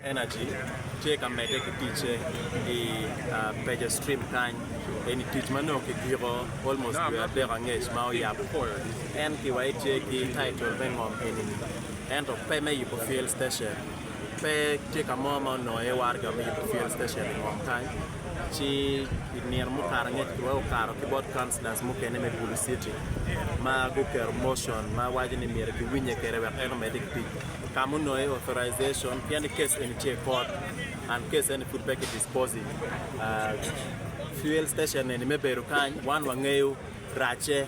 Energy tye ka medde ki ticce i Peja Stream kany. Eni tic ma nongo kigiko almost dwe adek angec ma oyabo. En kiwaci tye ki title me ngom eni-ni ento pe me yubo fuel station. Pe tye ka mo ma onongo iye waraga me yubo fuel station i ngom kany. Ci i nino mukato angec kiwaci okato ki bot councillors mukene me Gulu City ma guketo motion ma waco ni myero kiwinye kwede wek en omedde ki tic. Ka ma onongo iye authorization pien ni case eni tye i court and case eni pud pe ki disposing fuel station eni me bedo kany wan wangeyo racce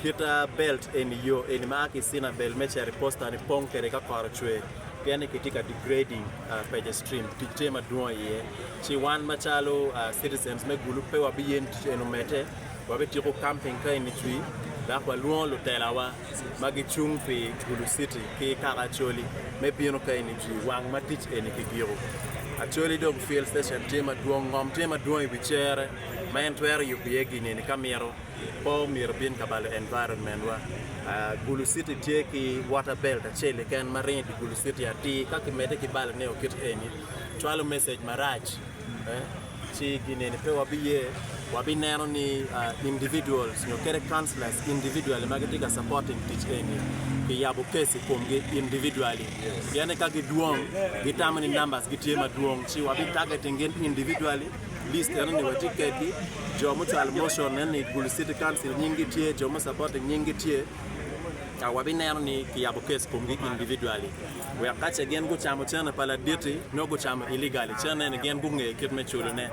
kit belt eni yo eni ma a ki i Cinabel me cito i posta ni pong kwede ka kot ocwer pien ni kitye ka degrading Peja stream tic tye madwong iye ci wan macalo citizens me Gulu pe wabiye ni tic eni omedde wabitiko camping ka eni cwi dok walwongo lutelawa ma gicung pi Gulu City ki kaka Acholi me bino ka eni jwi wang ma tic eni kigiko. Acholi dong field station tye madwong, ngom tye madwong i wi cere ma en twero yubo iye gin eni ka mito pe omyero obin ka balo environment wa. Gulu City tye ki water belt acel keken ma ringo i dye Gulu City atir ka kimedde ki balone o kit eni cwalo message marac. Ci gin eni pe wabiye, wabineno ni individuals nyo kede councillors individually ma gitye ka supporting tic eni kiyabo case i komgi individually pien ni ka gidwong gitamo ni numbers gitye madwong ci wabi targeting gin individually list eno ni watye kedgi jo mucwalo motion eno ni Gulu City Council nying gi tye jo mu supporting nying gi tye wabineno ni kiyabo case komgi individually. Wek ka ce gin gucamo cente pa ladit-ti, nongo gucamo illegally. Cente-ni gin gungeyo kit me culone.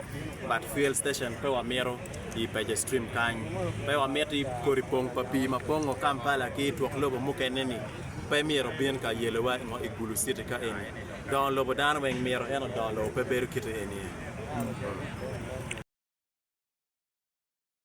But fuel station pe wamito i Peja Stream kany. Pe wamiti kodi pong pa pii ma pongo Kampala ki twok lobo mukene-ni pe myero obin ka yelowa i Gulu City ka eni. Dongo lobo dano weng mito ento dongo lobo pe bedo kite eni.